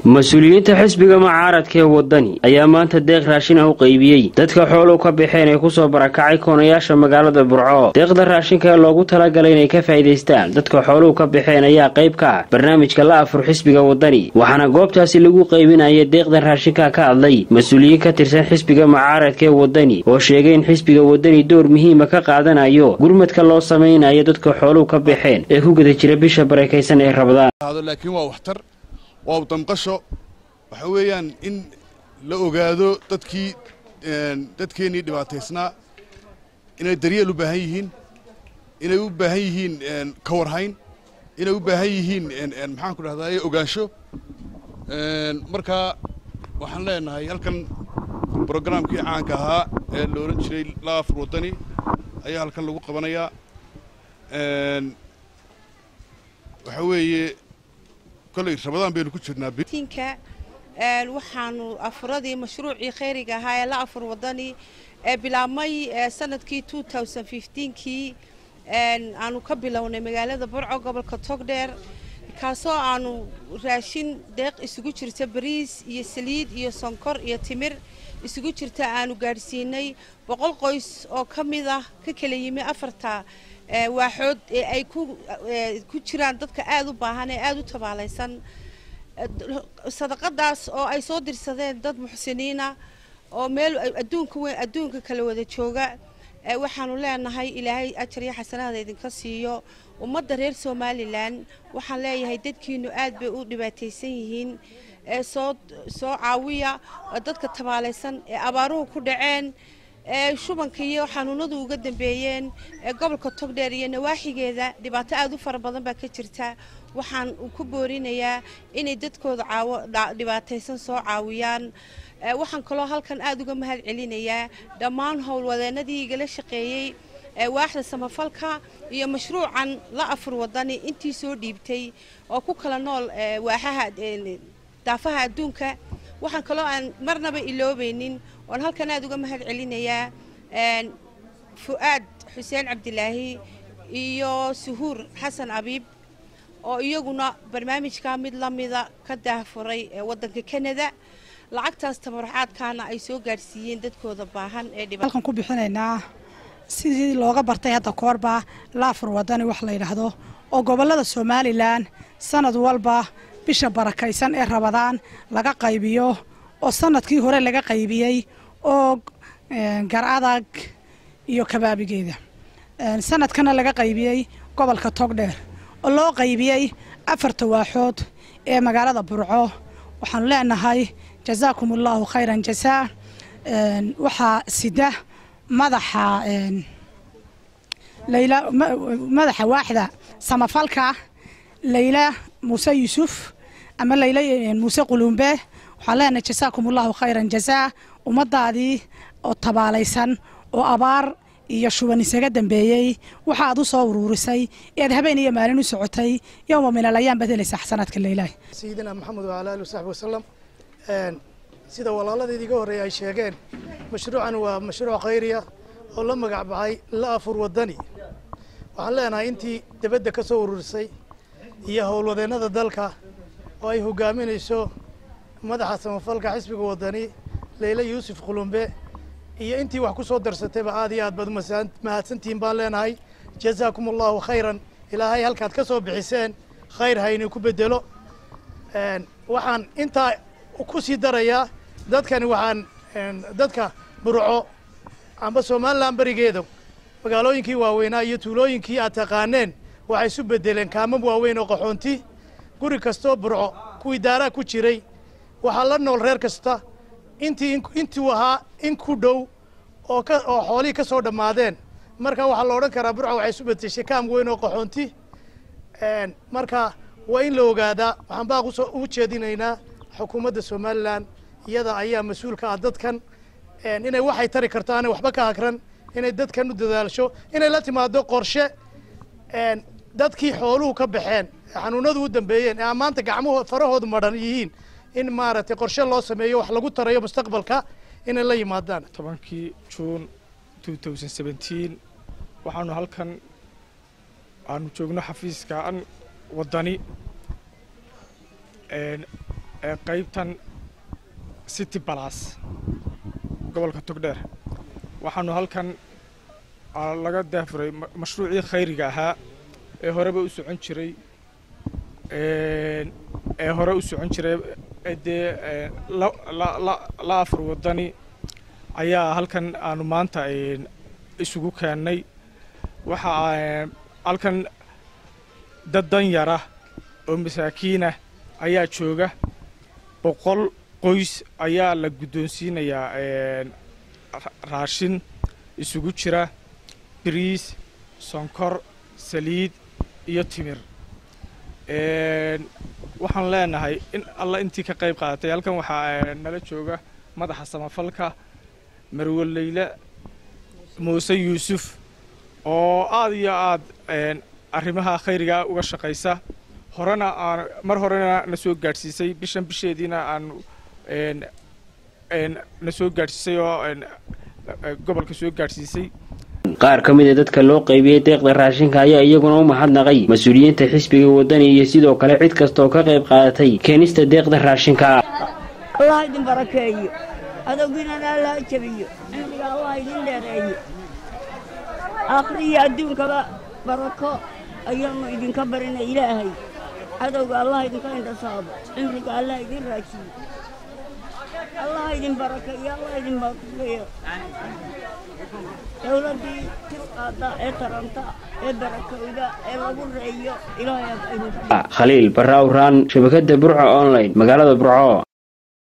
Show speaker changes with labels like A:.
A: Mas-uuliyiinta xisbiga mucaaradka ee Wadani ayaa maanta deeq raashin ah u qaybiyey dadka xooluhu ka baxeen ee kusoo barakacay koonayaasha magaalada Burco. Deeqda raashinka ee loogu talagalay inay ka faa'iidaystaan dadka xooluhu ka baxeen ayaa qayb ka ah barnaamijka la afur xisbiga Wadani, waxaana goobtaasi lagu qaybinaya deeqda raashinka ka hadlay mas-uuliyiin ka tirsan xisbiga mucaaradka ee Wadani oo sheegay in xisbiga Wadani door muhiima ka qaadanayo gurmadka loo samaynayo dadka xooluhu ka baxeen ee ku guda jira bisha barakaysan ee Rabadaan.
B: Laakiin waa waxtar, waa damqasho. Waxa weeyaan in la ogaado dadkii, dadkeennii dhibaataysnaa inay daryeel u baahan yihiin, inay u baahan yihiin ka warhayn, inay u baahan yihiin, maxaan ku dhahdaa, ogaansho. Marka waxaan leenahay halkan brograamkii caanka ahaa ee la odhan jiray La Afur Waddani ayaa halkan lagu qabanayaa. Waxa weeye kolay Rabadaan baynu ku jirnaa.
C: Tinka waxaanu afuradii mashruucii khayriga ahaa ee La Afur Wadani ee bilaabmay sanadkii 2015kii aanu ka bilownay magaalada Burco, gobolka Togdheer, kaasoo aanu raashin deeq isugu jirta bariis iyo saliid iyo sonkor iyo timir isugu jirta aanu gaadhsiinay 100 qoys oo ka mid ah ka kala yimi afarta waaxood ee ay ku jiraan dadka aada u baahan ee aada u tabaalaysan. Sadaqadaas oo ay soo dirsadeen dad muxsiniina oo meel adduunka weyn adduunka kala wada jooga, waxaanu leenahay Ilaahay ajar iyo xasanaada idinka siiyo. Ummadda reer Somalilan waxaan leeyahay dadkiinu aad bay u dhibaataysan yihiin, soo soo caawiya dadka tabaalaysan ee abaaruhu ku dhaceen, ee shubanka iyo xanuunadu uga dambeeyeen. Ee gobolka Togdheer iyo nawaaxigeeda dhibaato aada u fara badan baa ka jirta. Waxaan ku boorinayaa inay dadkooda caawo dhibaataysan soo caawiyaan. Waxaan kaloo halkan aada uga mahad celinayaa dhammaan howlwadeenadii igala shaqeeyey waaxda samafalka iyo mashruucan La Afur Wadani intii soo dhiibtay oo ku kala nool waaxaha daafaha adduunka. Waxaan kaloo aan marnaba iloobaynin oon halkan aada uga mahad celinayaa Fu'aad Xuseen Cabdilaahi iyo Suhuur Xasan Abiib oo iyaguna barnaamijka mid la mida ka daahfuray ee waddanka Canada, lacagtaas tabarucaadkaana ay soo gaadhsiiyeen dadkooda baahan ee
D: halkan ku bixinaynaa. Sidii looga bartay hadda koorba La Afur Wadani wax la yidhaahdo oo gobollada Somalilan sanad walba bisha barakaysan ee Rabadaan laga qaybiyo, oo sanadkii hore laga qaybiyey oo Gar Adag iyo Kabaabigeeda, sanadkana laga qaybiyey gobolka Togdheer oo loo qaybiyey afarta waaxood ee magaalada Burco. Waxaanu leenahay jazaakum Allahu khayran jazaa. Waxaa sida madaxa Layla, madaxa waaxda samafalka, Layla Muuse Yuusuf ama Layla Muuse Qulumbe. Waxaan leenahay jazaakum Allahu khayran jazaa. Ummadaadii oo tabaalaysan oo abaar iyo shuban isaga dambeeyey waxaad u soo uruurisay eed habeen iyo maalin u socotay, yowma min alayaan baad helaysaa xasanaadka Laylaah.
E: Sayidina Maxamed wacala alihi wasaxbi wasalam. Sida walaaladeed iga horreeya ay sheegeen, mashruucan waa mashruuc khayriya oo la magac baxay La Afur Wadani. Waxaan leenahay intii dibadda ka soo ururisay iyo howlwadeennada dalka oo ay hogaaminayso madaxa samafalka xisbiga Wadani, Leyla Yuusuf Qulumbe, iyo intii wax ku soo darsatayba, aad iyo aad baad mahadsantihiin baan leenahay. Jazaakum Allahu khayran. Ilaahay halkaad ka soo bixiseen khayr hayni ku bedelo. Waxaan intaa ku sii darayaa dadkani, waxaan dadka Burco amba Somalilan berigeeda magaalooyinkii waaweynaa iyo tuulooyinkii aad taqaaneen waxay isu bedeleen kaamam waaweyn oo qaxoonti. Guri kastoo Burco kuwii daaraa ku jiray waxaa la nool reer kasta intii intuu ahaa in ku dhow oo ka oo xoolihii ka soo dhammaadeen. Marka waxaa la odhan karaa Burco waxay isu bedeshay kaam weyn oo qaxoonti. Marka waa in la ogaadaa. Waxaan baaq usoo ugu jeedinaynaa xukuumadda Somalilan, iyada ayaa mas-uulka ah dadkan, inay waxay tari karto aanay waxba ka hagran, inay dadkan u dadaalsho, inay la timaado qorshe dadkii xooluhu ka baxeen, xanuunadu u dambeeyeen ee maanta gacmuhu farahoodu madhan yihiin, in maaragtay qorshe loo sameeyo wax lagu tarayo mustaqbalka inay la yimaadaan.
F: 10-kii Juun 2017 waxaanu halkan aanu joogno xafiiska an Wadani. Ee qaybtan City Palace gobolka Togdheer waxaanu halkan laga daahfuray mashruucii khayriga ahaa ee horeba u socon jiray ee hore u socon jiray dee La Afur Wadani ayaa halkan aanu maanta isugu keennay. Waxaa halkan dad danyara oo masaakiinah ayaa jooga. 100 qoys ayaa la guddoonsiinayaa raashin isugu jira bariis, sonkor, saliid iyo timir. Waxaan leenahay in alla intii ka qayb qaadatay. Halkan waxaa nala jooga madaxa samafalka, Marwe Leyle Muuse Yuusuf, oo aada iyo aad arrimaha khayrigaa uga shaqaysa, horena aan mar horena na soo gaadhsiisay, bishan bisheediina aanu na soo gaadhsiisay oo gobolka soo gaadhsiisay.
A: Qaar ka mid a dadka loo qaybiyey deeqda raashinka ayaa iyaguna u mahadnaqay mas-uuliyiinta xisbiga Wadani iyo sidoo kale cid kasta oo ka qayb qaadatay keenista deeqda raashinka.
G: Allah idin barakeeyo, adowgiinana Allah jabiyo, cimriga Allah idin dheereeyo, aakhriyo adduunkaba barako ayaanu idinka barinay. Ilaahay cadowga Allah idinka indhasaabo, cimriga Allah idin raajiyo, Allah idin barakeeyo, Allah idin barakeeyo. Dowladdii tis qaada ee taranta ee barakowda ee lagu reeyo Ilaahay.
A: Khaliil Barra Awraan, shabakada Burco Online, magaalada Burco.